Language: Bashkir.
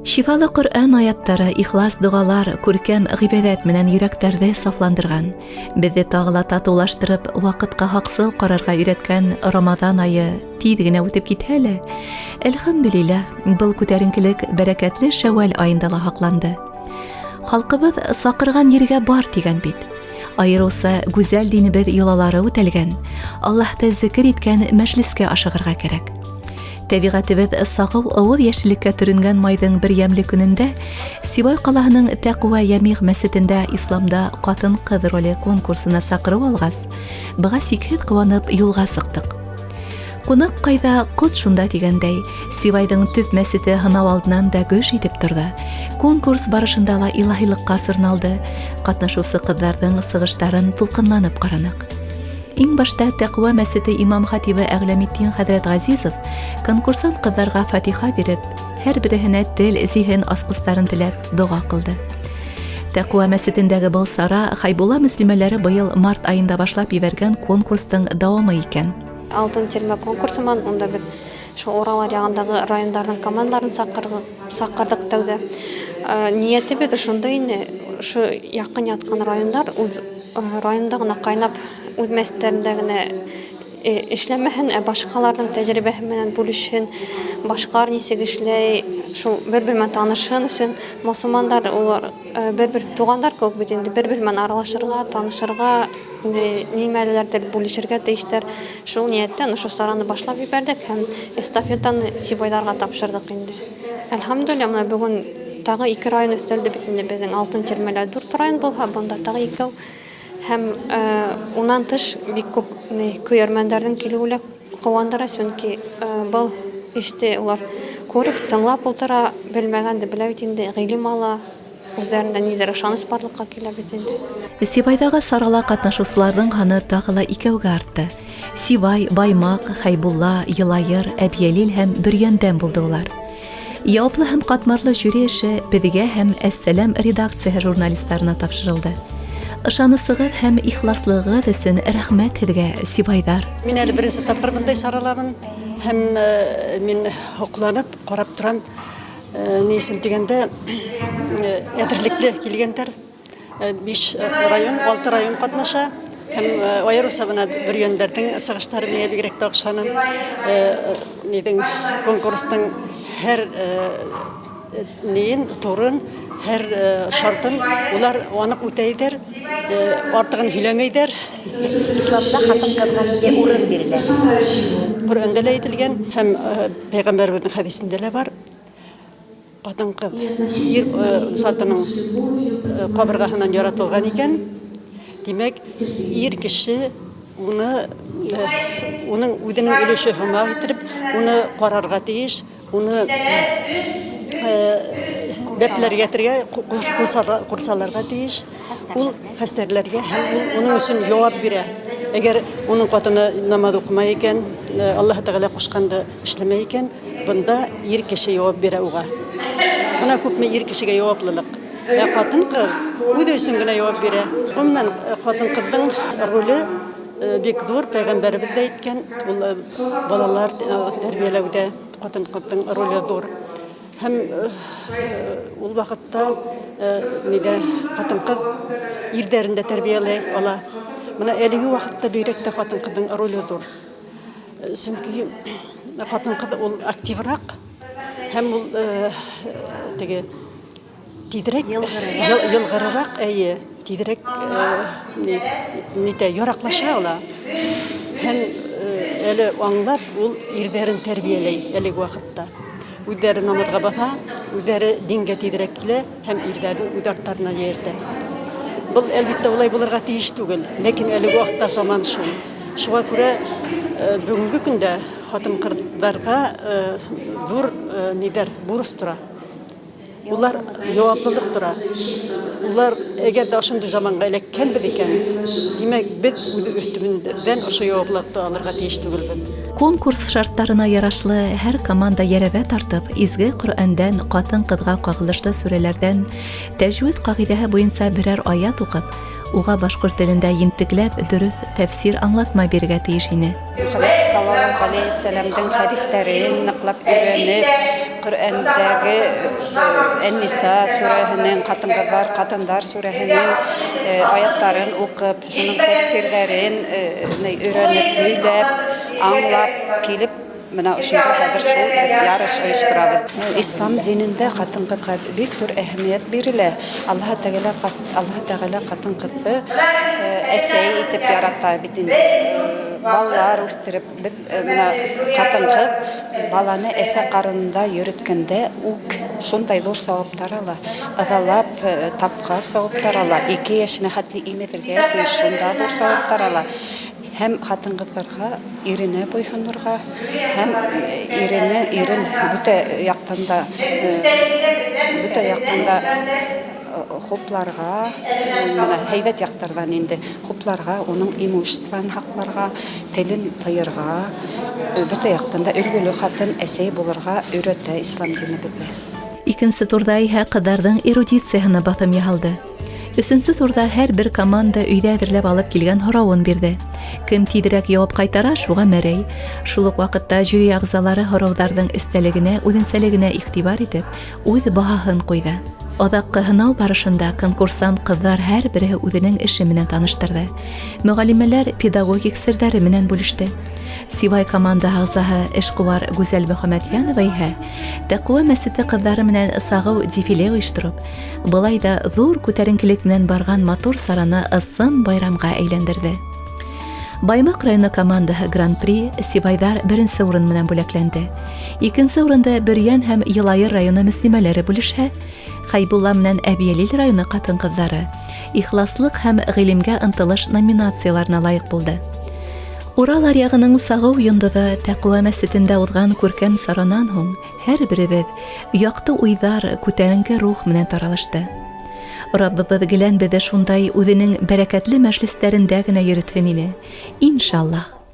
Шифалы Ҡөрьән аяттары, ихлас доғалар, күркәм ғибәҙәт менән йөрәктәрҙе сафландырған, беҙҙе тағы ла татыулаштырып, ваҡытҡа һаҡсыл ҡарарға өйрәткән Рамаҙан айы тиҙ генә үтеп китһә лә, әлхәмдүлилләһ, был күтәренкелек бәрәкәтле Шәүәл айында ла һаҡланды. Халҡыбыҙ саҡырған ергә бар тигән бит. Айырыуса гүзәл динебеҙ йолалары үтәлгән, Аллаһты зекер иткән мәжлескә ашығырға кәрәк. Тәбиғәтебеҙ сағыу ауыҙ йәшеллеккә төрөнгән майҙың бер йәмле көнөндә Сибай ҡалаһының Тәҡүә Йәмиғ мәсетендә Исламда ҡатын-ҡыҙ роле конкурсына саҡырыу алғас, быға сикһеҙ ҡыуанып юлға сыҡтыҡ. Ҡунаҡ ҡайҙа, ҡот шунда тигәндәй, Сибайҙың төп мәсете һынау алдынан да гөж итеп торҙо. Конкурс барышында ла илаһилыҡҡа сорналды. Ҡатнашыусы ҡыҙҙарҙың сығыштарын тулҡынланып ҡараныҡ. Иң башта Тәҡүә мәсете имам-хатибы Әғләметдин хәҙрәт Ғәзизов конкурсант ҡыҙҙарға фатиха биреп, һәр береһенә тел, зиһен асҡыстарын теләп доға ҡылды. Тәҡүә мәсетендәге был сара Хайбулла мөслимәләре быйыл март айында башлап ебәргән конкурстың дауамы икән. Алтын тирмә конкурсы менән унда беҙ шул Урал аръяғындағы райондарҙың командаларын саҡырҙыҡ тәүҙә. Ниәтебеҙ ошондай ине, ошо яҡын ятҡан райондар үҙ районда ғына ҡайнап, үҙ мәсеттәрендә генә эшләмәһен, ә башҡаларҙың тәжрибәһе менән бүлешһен, башҡалар нисек эшләй, шул бер-бер менән танышһын өсөн. Мосолмандар улар бер-бер туғандар кеүек бит инде, бер-бер менән аралашырға, танышырға, нимәләрҙер бүлешергә тейештәр. Шул ниәттән ошо сараны башлап ебәрҙек һәм эстафетаны сибайҙарға тапшырҙыҡ инде. Әлхәмдүлилләһ, бына бөгөн тағы ике район өҫтәлде бит инде беҙҙең Алтын тирмәлә дүрт район булһа, бында тағы икәү. Һәм унан тыш бик күп көйәрмәндәрҙең килеүе лә ҡыуандыра, сөнки был эште улар күреп, тыңлап ултыра, белмәгәнде белә бит инде, ғилем ала, үҙҙәрендә ниҙер ышаныс барлыҡҡа килә бит инде. Сибайҙағы сарала ҡатнашыусыларҙың һаны тағы ла икәүгә артты. Сибай, Баймаҡ, Хәйбулла, Йылайыр, Әбйәлил һәм Бөрйәндән булды улар. Яуаплы һәм ҡатмарлы жюри эше беҙгә һәм Әссәләм редакцияһы журналисттарына тапшырылды. Ышанысығыҙ һәм ихласлығығыҙ өсөн рәхмәт һеҙгә, сибайҙар! Мин әле беренсе тапҡыр бындай сараламын һәм мин һоҡланып ҡарап торам. Ни өсөн тигәндә, әҙерлекле килгәндәр. Биш район, алты район катнаша. Һәм аеруча бына бөрйәндәрҙең сығыштары миңә бигерәк тә оҡшаны. Нидең конкурстың һәр ниен, турын, һәр шартын улар анык үтәйҙәр, артыгын һөйләмәйҙәр. Исламда хатын-кызга нинди урын бирелә? Коръәндә лә әйтелгән һәм пәйгамбәребезнең хәдисендә лә бар. Хатын-кыз ир затының кабыргаһыннан яратылган икән, димәк, ир кеше уны уның үзенең өлеше һымак итеп, уны карарга тиеш, уны бәпләргә тергә, курсаларга тиеш. Ул хәстәрләргә һәм ул уның өчен җавап бирә. Әгәр уның хатыны намаз укымай икән, Аллаһы Тәгалә кушканды эшләмәй икән, бында ир кеше җавап бирә уга. Менә күпме ир кешегә җаваплылык. Ә хатын-кыз үзе өчен генә җавап бирә. Гомумән, хатын-кызның роле бик зур, пәйгамбәребез дә әйткән, ул балалар тәрбияләүдә хатын-кызның роле зур. Һәм ул вакытта нидә хатын-кыз ирдәрен дә тәрбияли ала. Менә әлеге вакытта бигрәк тә хатын-кызның роле зур. Чөнки хатын-кыз ул активрак һәм ул теге тизрәк елгырырак, әйе, тизрәк нитә, яраклаша ала. Һәм әле аңлап ул ирҙәрен тәрбиәләй әлеге вакытта. Үзләре намазга баса, үзләре дингә тизрәк килә һәм ирҙәрен үҙ арттарына ияртә. Был, әлбиттә, улай булырға тейеш түгел, ләкин әлеге вакытта заман шул. Шуңа күрә бүгенге көндә хатын-кызларга зур нидәр, бурыч тора. Улар җаваплылык тора. Улар әгәр дә ошондый заманга эләккәнбез икән, димәк, без үз өстебездән ошо җаваплылыкты алырга тиеш түгелбез. Конкурс шартларына ярашлы, һәр команда ярәбә тартып, изге Коръәндән хатын-кызга кагылышлы сүрәләрдән тәҗвид кагыйдәһе буенча берәр аят укып, уга башкорт телендә ентекләп дөрес тәфсир-аңлатма бирергә тиеш ине. Мөхәммәд саллаллаһу галәйһиссәламдең хәдисләрен ныклап өйрәнеп, Коръәндәге Ән-Ниса сүрәһенең, Катын-кызлар, катындар сүрәһенең аяттарын укып, шуның тәфсирләрен өйрәнеп, һөйләп, аңлап килеп, менә ошонда хәзер шул ярыш оештырабыз. Ислам динендә хатын-кызга бик зур әһәмият бирелә. Аллаһы Тәгалә Аллаһы Тәгалә хатын-кызны әсәй итеп ярата бит инде. Балалар үстереп, без менә хатын-кыз баланы әсә карынында йөрткәндә үк шундай зур саваплар ала. Ызалап тапкач саваплар ала. Ике яшенә хәтле имезергә тиеш, шунда зур саваплар ала. Һәм хатын-кызларга иренә буйсынырга һәм ирене ирен бөтә яктан да бөтә яктан да хупларга, менә һәйбәт яктардан инде хупларга, уның имуществоны һакларга, телен тыерга, бөтә яктан да өлгеле хатын, әсәй булырга өйрәтә ислам дине безне. Икенсе турда иһә кызларның эрудицияһенә баҫым яһалды. Өсенче турда һәрбер команда өйдә әзерләп алып килгән һорауын бирде. Кем тизрәк яуап кайтара, шуга мәрәй. Шул ук вакытта жюри әгъзалары һорауҙарҙың эстәлегенә, үҙенсәлегенә игътибар итеп, үҙ баһаһын куйҙы. Аҙаҡҡы һынау барышында конкурсант ҡыҙҙар һәр береһе үҙенең эше менән таныштырҙы. Мөғәллимәләр педагогик серҙәре менән бүлеште. Сибай командаһы ағзаһы эшҡыуар Гүзәл Мөхәммәтйәнова иһә Тәҡүә мәсете ҡыҙҙары менән сағыу дефиле ойоштороп, Былай да ҙур күтәренкелек менән барған матур сараны ысын байрамға әйләндерҙе. Баймаҡ районы командаһы Гран-при Сибайҙар беренсе урын менән бүләкләнде. Икенсе урынды Бөрйән һәм Йылайыр районы мөслимәләре бүлешһә, Хәйбулла менән Әбйәлил районы ҡатын-ҡыҙҙары Ихласлыҡ һәм Ғилемгә ынтылыш номинацияларына лайыҡ булды. Урал аръягының сағыу йондоҙо Тәҡүә мәсетендә уҙған күркәм саранан һуң Һәр беребез якты уйҙар, күтәренке рух менән таралышты. Раббыбыҙ гелән беҙҙе шундай үҙенең бәрәкәтле мәжлестәрендә генә йөрөтһөн ине. Иншаллаһ.